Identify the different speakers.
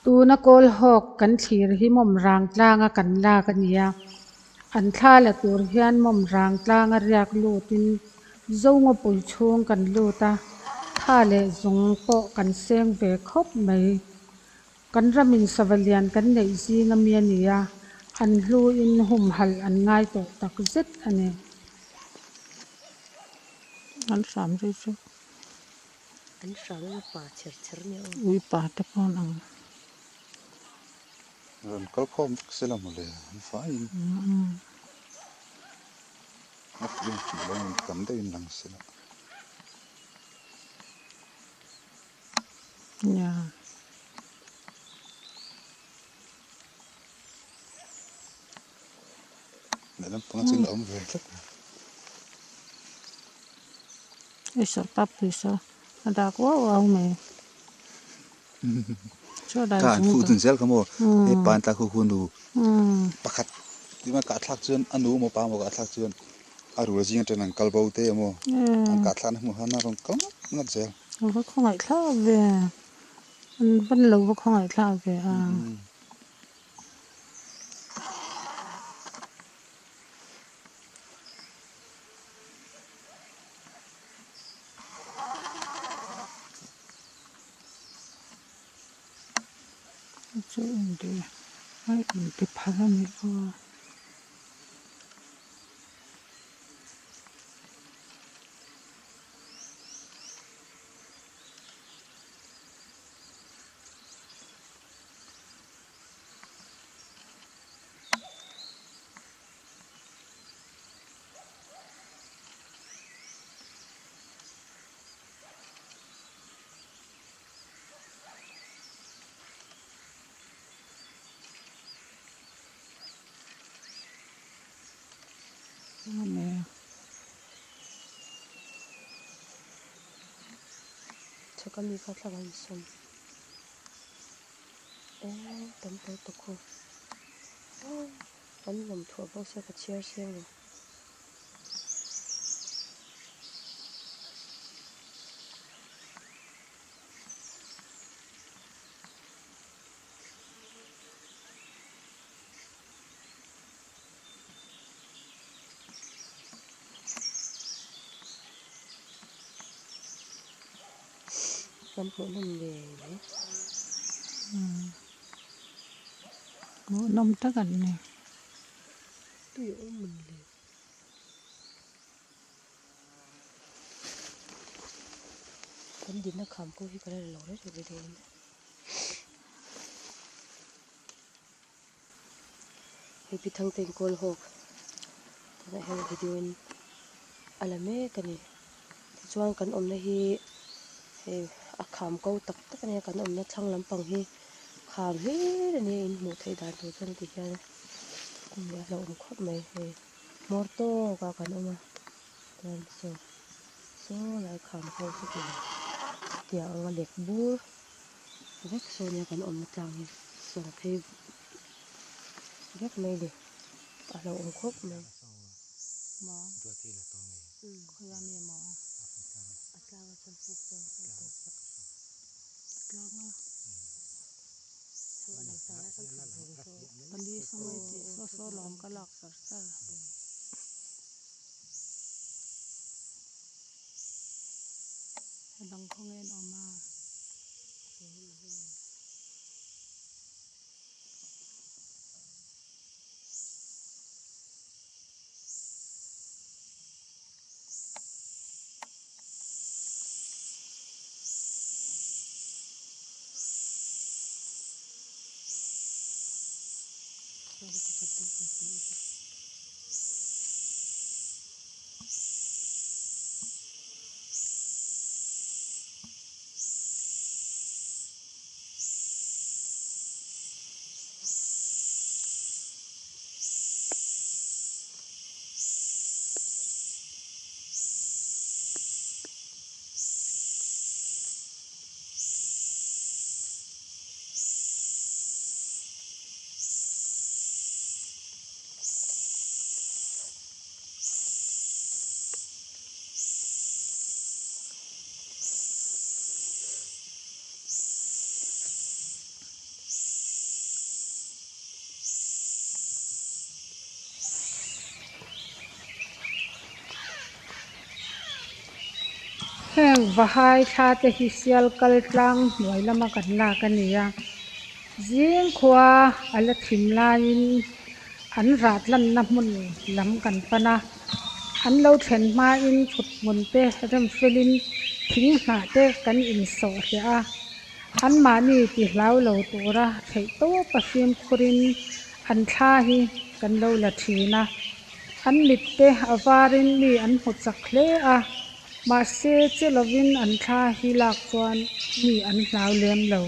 Speaker 1: Tuna Kawlhawk kan thlir hi mawm rang tlanga kan lak a ni a, an thla la tur hian mawm rang tlanga riak lutin Zongawpui chhung kan lut a, tha leh zung pawh kan seng ve khawp mai. Kan ramin sava lian kan neih zing ami a ni a, an hluin humhalh an ngai tawh tak zet a ni.
Speaker 2: An hram zui chu.
Speaker 3: An hram emaw pa chher chher nia aw.
Speaker 2: Ui pa te pawh an ang.
Speaker 4: Rawn kal khawm vek se la mawle an faiin. A fuh in fuh lo in tam deuhin lang se la.
Speaker 2: Nia.
Speaker 4: Lehlam panga chu la awm ve tlat.
Speaker 2: Hei sawr pa pui saw a dak uau uau mai.
Speaker 4: Ka an fuh dun zel kha maw he pa an tlak hu hu nu pakhat tima kah thlak chuan a nu emaw pa emaw kah thlak chuan a rul zing atangin an kal bo te emaw an kah thlakna hmuh khan a rawn kal ngat ngat zel.
Speaker 2: A va khawngaih thlak ve an van lo va khawngaih thlak ve a. Chu inti a inti phal a nih aw.
Speaker 3: Chhaka mi kha thla kan sawm eh tam tawh tawk ho an lawm thuah bawk sia ka chhiar chiang lo. Kan hmuhnawm ngei mai.
Speaker 2: Hmuhnawm tak an ni.
Speaker 3: Tui a awm ang le. Kan dinna kham pawh hi ka la lo reng reng dawn. Hei pi Thangte in kawl hawk tunah hian video in a la mek a ni. Tichuan kan awmna hi hei a kham ko tak tak a nia kan awmna thlang lampang hi kham hlir a nia in hmuh theih dan tur chuan ti hian a hlauhawm khawp mai hei. Hmawr tawk ah kan awm a chuan saw saw lai kham ho chu ti tiang anga lek bur vek saw nia kan awmna tlang hi saw phei vek mai ni a lo awm khawp mai.
Speaker 2: A dang khawnge an awm a.
Speaker 1: Heng vahai thla te hi sial kal tlang hnuai lama kan lak a ni a zing khua a la thim laiin an rah tlanna hmun lam kan pan a an lo thlen hmain thut hmun te rem felin thing hnah te kan insawh hliah a anmahni ti hlau lo tura theih tawp a fimkhurin an thla hi kan lo la thin a an mit te a varin mi an hmu chak hle a mahse che lovin an thla hi lak chuan mi an hlau lem lo.